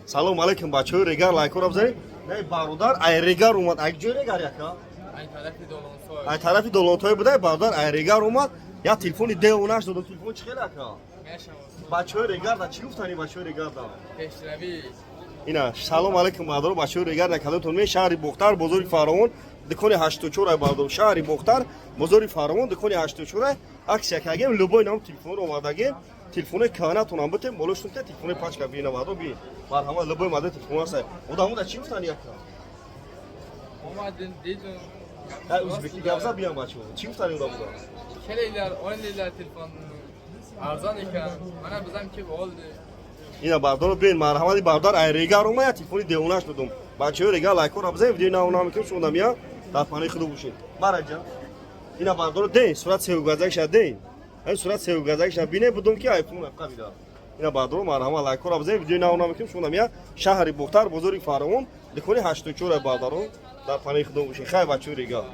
Салом алейкум, бачаҳои Регар, лайкҳоро бизанед. Не, бародар ай Регар омад. Ай ҷои Регар, яка? Ай тарафи Долонсой. Ай тарафи Долонтой буда, бародар ай Регар омад. Я телефони девонаш додам. Телефон чӣ хел, ака? Мешавад. Бачаҳои Регарда чӣ гуфтани, бачаҳои Регарда? Пешравӣ. Ина, салом алейкум, бародаро, бачаҳои Регар, накалотон ме. Шаҳри Бохтар, бозори Фаровон, дукони 84 ай. Бародаро, шаҳри Бохтар, бозори Фаровон, дукони 84 ай. Акция кардем, любой нам телефонро овардагем, телефони каанатонам битем, болоштон ка телефони пачка. Бина, бародаро, би, марҳама, любой модел телефон ҳаст. Одамода чӣ гуфтани, яка? Омадим, дидим. Ай узбеки гап зад, биям, бачаҳо чӣ гуфтани одамода? Kelinglar, o'ynanglar, telefon arzon ekan. Mana biz ham kelib oldik. Ина, бародаро, бин, марҳамати, бародар ай Регар омад, я телефони девонаш додум. Бачаҳои Регар, лайкҳоро бизанед, видеои нав намекунем, шумо дамия дар панои худо бошед. Мараҷа, ина, бародаро, ден сурат севгазакша, ден ин сурат севгазакша бине, будум ки айфон қабида. Ина, бародаро, марҳама, лайкҳоро бизанед, видеои нав намекунем, шумо дамия. Шаҳри Бохтар, бозори Фаровон, дукони 84. Бародаро, дар панои худо бошед. Хай, бачаҳои Регар.